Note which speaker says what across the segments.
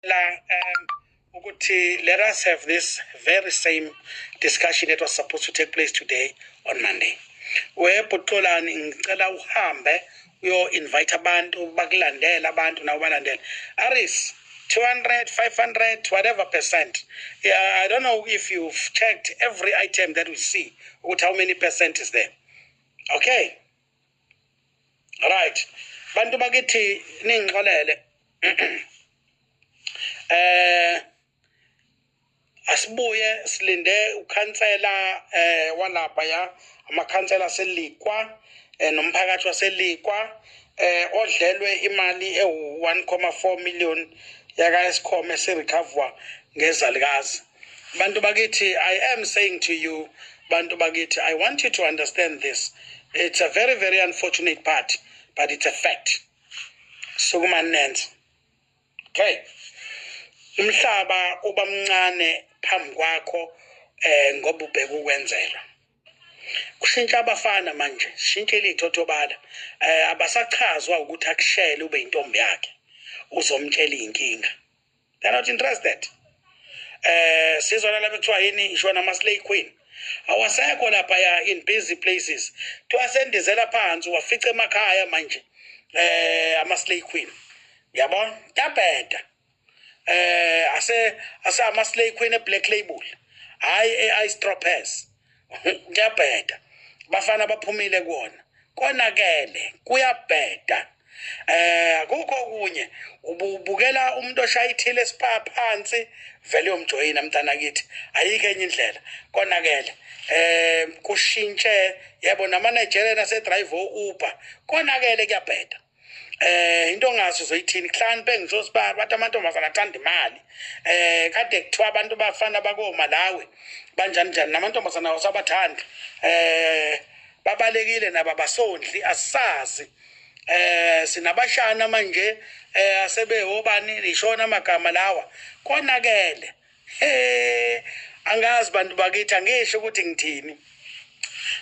Speaker 1: La ukuthi let us have this very same discussion that was supposed to take place today on Monday. Webhuxolani, ngicela uhambe uyo invite abantu bakulandela, abantu nawe balandela. Aris 200, 500, whatever percent. Yeah, I don't know if you've checked every item that we see, ukuthi how many percent is there. Okay. Right. Bantu bakithi ningixolele. Asibuye silinde ukhansela walapha ya amakhansela aseLikwa nomphakathi waseLikwa odlelwe imali ewu-1.4 million yaka Eskom esirecover ngezalukazi. Bantu bakithi, I am saying to you, bantu bakithi, I want you to understand this. It's a very, very unfortunate part, but it's a fact. Sukuma nenze. Okay. Umhlaba uba mncane phambi kwakho ngoba ubheka ukwenzela. Kushintsha abafana manje, shintshe lithothobala. Abasachazwa ukuthi akushele ube intombi yakhe. Uzomtshela inkinga. They're not interested. Sizona lapha kuthiwa yini isho nama slay queen. Awasekho lapha ya in busy places. Kuthiwa sendizela phansi wafica emakhaya manje. Ama slay queen. Uyabona? Kuyabheda. Ase ama slay queen e Black Label. Hayi e Ice Tropez. Kuyabheda. Bafana baphumile kuona. Konakele, kuyabheda. Akukho okunye, ubukela umuntu oshaya ithile spa phansi vele uyomjoyina mntana kithi, ayikho enye indlela. Konakele. Kushintshe yebo nama Nigerian ase drive Uber. Konakele, kuyabheda. Into ongazi uzoyithini, kuhlakaniphe ngisho sibaba bathi amantombazana athanda imali. Kade kuthiwa abantu bafana bakoma lawe banjani njani, namantombazana awasabathandi. Babalekile nabo abasondli, asisazi. Sinabashana manje asebehobani lishona amagama lawa. Konakele. Angazi bantu bakithi, angisho ukuthi ngithini.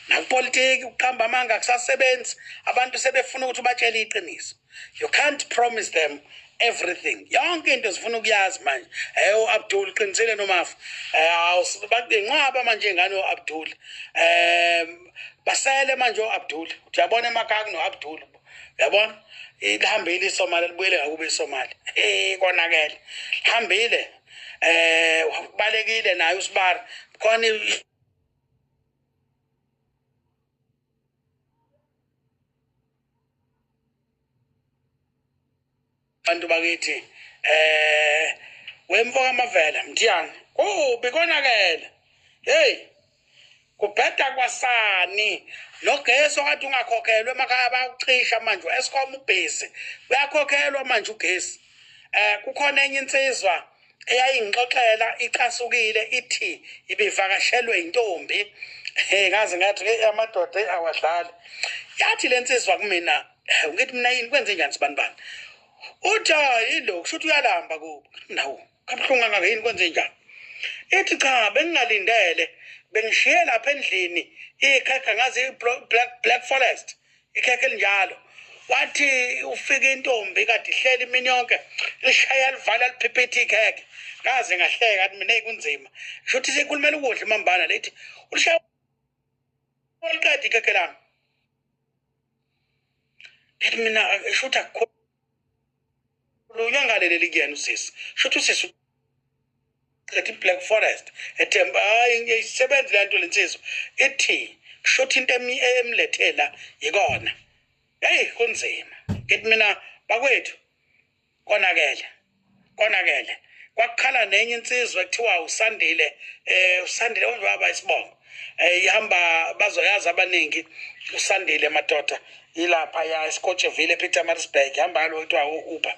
Speaker 1: Nakupolitiki ukuqamba amanga akusasebenzi, abantu sebefuna ukuthi ubatshele iqiniso. You can't promise them everything. Yonke into zifuna ukuyazi manje. uAbdul qinisile noMafa. Awusinqaba manje ingane uAbdul. Basele manje uAbdul. Uyabona emakhaya kunoAbdul. Uyabona? Ihambile iSomalia, libuyele ngakube iSomalia. Konakele. Hambile. Ubalekile naye uSibara. Khona bantu bakithi wemfo kaMavela Mthiyane kubi konakele. Hey, kubheda kwasani nogesi okade ungakhokhelwe emakhaya bayakucisha manje. U-Eskom ubhizi, uyakhokhelwa manje ugesi. Kukhona enye insizwa eyayingixoxela icasukile, ithi ibivakashelwe intombi. Ngaze ngathi ke amadoda awadlali. Yathi le nsizwa kumina, ngithi mina yini kwenze njani sibanibani? Uthi hayi lo kusho ukuthi uyalamba kubo. Nawo kabuhlungu kangaka yini kwenze njani? Ithi cha, bengingalindele, bengishiye lapha endlini ikhekhe ngazi Black Forest, ikhekhe elinjalo. Wathi ufika intombi kade ihleli imini yonke, lishaya livala liphiphithi ikhekhe. Ngaze ngahleka athi mina kunzima. Kusho ukuthi sekhulumela ukudla imambana lethi ulishaya liqeda ikhekhe lami. Ethi mina kusho ukuthi akukhulunywa ngaleli kuyena usisi. Kusho ukuthi usisi ethi Black Forest ethemba hayi isebenzi le nto lensizwa. Ithi kusho ukuthi into emlethela yikona. Hey, kunzima. Ngithi mina bakwethu konakele. Konakele. Kwakukhala nenye insizwa ekuthiwa uSandile, uSandile onjaba isibongo. Ihamba bazoyazi abaningi uSandile madoda, ilapha ya eScotchville ePietermaritzburg, ihamba lo kuthiwa uUber.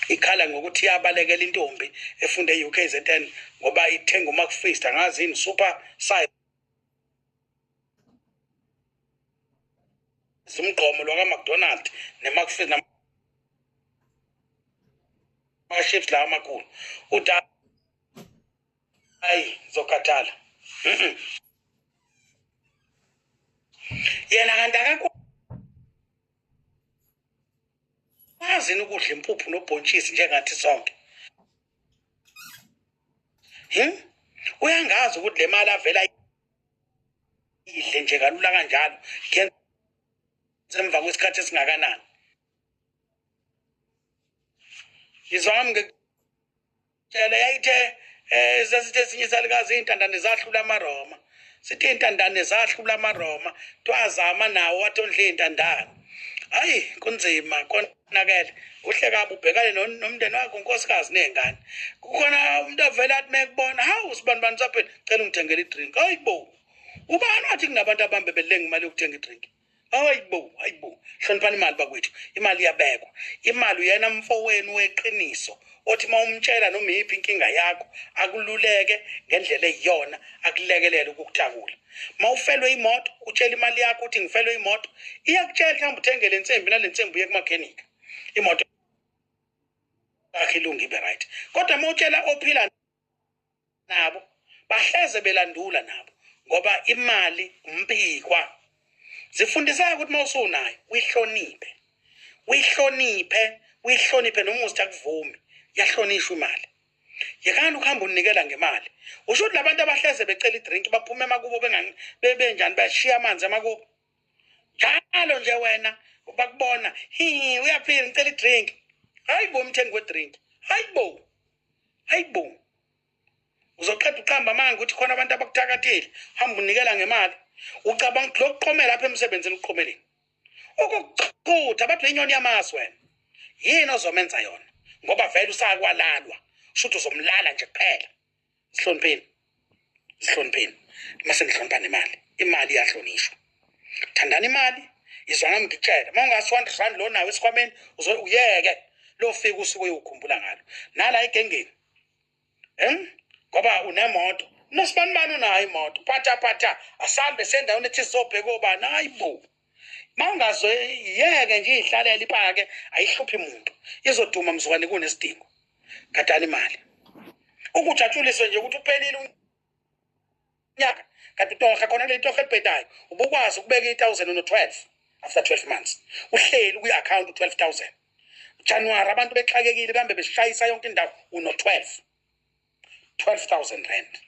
Speaker 1: Ikhala ngokuthi iyabalekela intombi efunde e-UKZN ngoba ithenga uMcFeast, angazi yini super size umgqomo lwaka McDonald neMcFeast nama-chips lawa amakhulu. Uthi hayi zokhathala. Yena kanti akakwazi ukudla impuphu nobhontshisi njengathi sonke. Uyangazi ukuthi le mali avela idle nje kalula kanjalo ngenza emva kwesikhathi esingakanani. Ngizwa ngami ngikutshela yayithe sasithe esinye isalukazi iy'ntandane zahlula amaRoma. Sithi iy'ntandane zahlula amaRoma, twazama nawo wathi ondle iy'ntandane. Hayi kunzima konakele. Kuhle kabi ubhekane nomndeni wakho unkosikazi ney'ngane. Kukhona umuntu avele athi mekubona, hawu sibanibani saphela, cela ungithengele i-drink. Hayi bo. Ubani wathi kunabantu abambe belenga imali yokuthenga i-drink? Hayi bo, hayi bo. Hloniphani imali bakwethu. Imali iyabekwa. Imali uyena mfowenu weqiniso othi uma umtshela noma iyiphi inkinga yakho akululeke ngendlela eyiyona akulekelele ukukutakula. Uma ufelwe imoto utshela imali yakho uthi ngifelwe imoto, iyakutshela mhlawumbe uthenge le nsimbi nale nsimbi uye kumakhenika. Imoto yakho ilunge ibe right. Kodwa uma utshela ophila nabo bahleze belandula nabo ngoba imali umphikwa. Zifundiseka ukuthi uma usunayo uyihloniphe, uyihloniphe, uyihloniphe noma uzithi akuvumi, iyahlonishwa imali. Yekani ukuhamba unikela ngemali. Usho ukuthi labantu abahleze becela idrink baphume emakubo benjani bashiya amanzi emakubo. Njalo nje wena bakubona, hi uyaphila ngicela idrink. Hayi bo umthengi wedrink. Hayi bo. Hayi bo. Uzoqeda uqamba amanga ukuthi khona abantu abakuthakathile, hamba unikela ngemali. Ucabanga ukuthi lokuqhomela apha emsebenzini uqhomeleni. Ukukuchutha bathi inyoni yamasi wena. Yini ozomenza yona? Ngoba vele usakwalalwa. Shuthi uzomlala nje kuphela. Sihlonipheni. Sihlonipheni. Mase nihlonipha nemali. Imali iyahlonishwa. Thandani imali. Izwa ngami ngikutshela. Uma ungasi 100 rand lo nawo esikhwameni uyeke. Lofika usuku uyokhumbula ngalo. Nala egengeni. Ngoba unemoto. Nosibanibani unayo imoto. Phatha phatha asambe sendaweni ethi sizobheka obani. Hayi bo. Uma ungazo yeke nje ihlalele ipake ayihluphi muntu. Izoduma mzukwane kunesidingo. Gadani imali. Ukujatshuliswe nje ukuthi uphelile unyaka. Kanti utohe khona le tohe elibhedayo. Ubukwazi ukubeka i-1000 uno-12 after 12 months. Uhleli kwi-account u-12,000. January abantu bexakekile behambe beshayisa yonke indawo uno-12. 12,000 rand.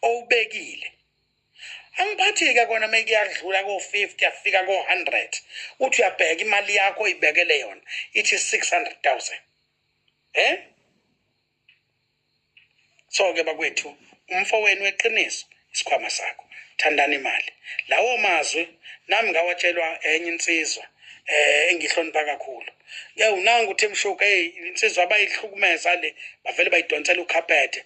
Speaker 1: Owubekile. Angiphathi-ke kona uma kuyadlula ko-50 yafika ko-100 uthi uyabheka imali yakho oyibekele yona ithi 600,000. So-ke bakwethu umfowenu weqiniso isikhwama sakho thandani imali. Lawo mazwi nami ngawatshelwa enye insizwa engihlonipha kakhulu. Ke unangu uTim Shuka, hey insizwa abayihlukumeza le bavele bayidonsela ukhaphethe.